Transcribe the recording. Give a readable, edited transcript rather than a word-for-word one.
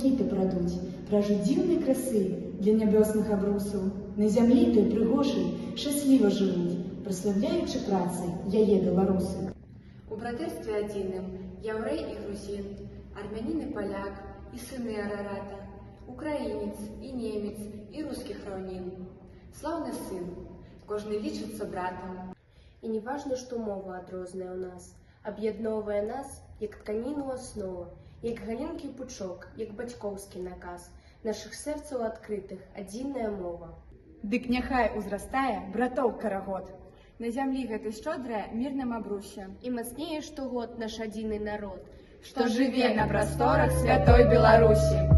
кіты прадуць пражу дзіўнай красы для нябёсных абрусаў. На зямлі той прыгожай шчасліва жывуць, праслаўляючы працай яе беларусы. У братэрстве адзіным яўрэй і грузін, армянін і паляк, і сыны Арарата, украінец і немец, і рускіх раўнін. Слаўны сын, кожны лічыцца братам. І не важна, што мова адрозная ў нас, аб'ядноўвае нас, як тканіну аснова, як галінкі пучок, як бацькоўскі наказ, нашых сэрцаў адкрытых адзіная мова. Дык няхай узрастае братоў карагод. На зямлі гэтай шчодрая мірным абрусе. І мацнее штогод наш адзіны народ, што жыве на прасторах святой Беларусі.